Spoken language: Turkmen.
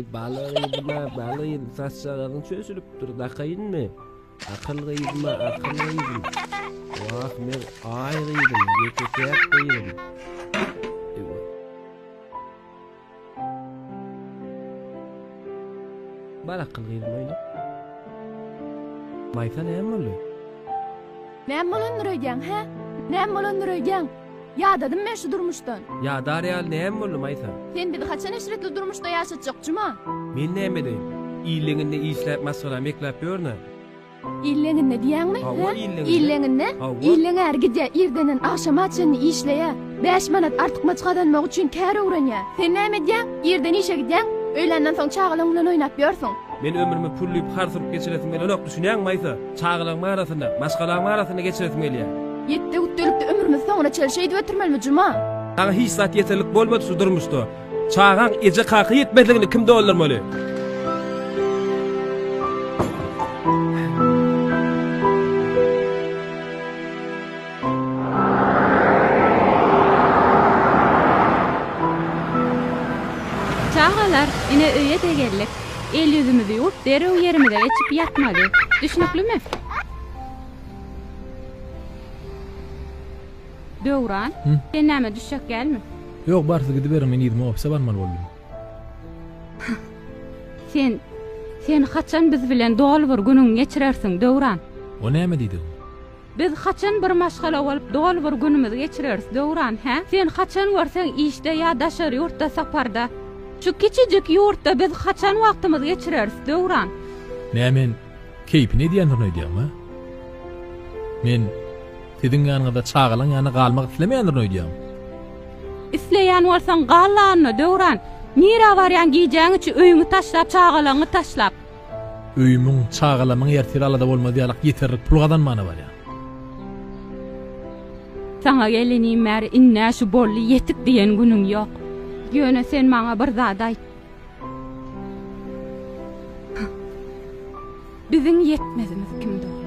Aý bala gyzym-a, bala gyzym, saçjagazyň çözülipdir, dakaýynmy? Akyl gyzym-a, akyl gyzym. Wah, men aý gyzym, ýeke-täk gyzym. Ewa. Bar akyl gyzym oýna. Maýsa näme boldy? Näme bolandyr öýdýäň, hä? Näme bolandyr öýdýäň? Ýadadym men şu durmuşdan. Ýadar ýaly näme boldy, Maýsa? Sen bizi haçan eşretli durmuşda ýaşatjak, Juma? Men näme edeýin? Illeňinde işläp maşgalamy ekläp ýörün-ä. Illeňinde diýýäňmi, hä? Hawa, illeňinde. Illeňinde? Hawa. Illeň äri gidýär, irdenden agşama çenli işleýär. Bäş manat artykmaç gazanmak üçin kär öwrenýär. Sen näme edýäň? Irden işe gidýäň, öýländen soň çagalaň bilen oýnap ýörsüň. Men ömrümi pul diýip hars urup geçiresim gelenok, düşünýäňmi, Maýsa? Çagalaryň arasynda, maşgalaň arasynda geçiresim gelýär. Ýetde-gütdelikde ömrümiz soňuna çenli şeýdip ötürmelimi, Juma? Saňa hiç zat ýeterlik bolmady şu durmuşda. Çagaň eje-kaka ýetmezligini kim doldurmaly? Çagalar, ine öýe-de geldik. El-ýüzümizi ýuwup, derrew ýerimize geçip ýatmaly. Düşnüklimi? Döwran, sen näme düşjek dälmi? Ýok, bar siz gidiberiň, men yzyma ofise barmaly boldum. Sen, sen haçan biz bilen doly bir günüňi geçirersiň, Döwran? O näme diýdigiň? Biz haçan bir maşgala bolup doly bir günümizi geçireris, Döwran, hä? Sen haçan görseň işde ýa daşary ýurtda saparda. Şu kiçijik ýurtda biz haçan wagtymyzy geçireris, Döwran? Nä men keýpini edýändirin öýdýäňmi? Men siziň ýanyňyzda çagalaň ýanynda galmak islemeýändirin öýdýäňmi? Isleýän bolsaň gal-la onda, Döwran. Nirä barýaň gijäň içi öýüňi taşlap, çagalaňy taşlap? Öýümiň, çagalamyň ertiri alada bolmaz ýalak ýeterlik pul gazanmana barýan. Saňa gelenim bäri ind-ä şu boldy ýetik diýen günüň ýok. Ýöne sen maňa bir zat aýt. Biziň ýetmezimiz kim dolar?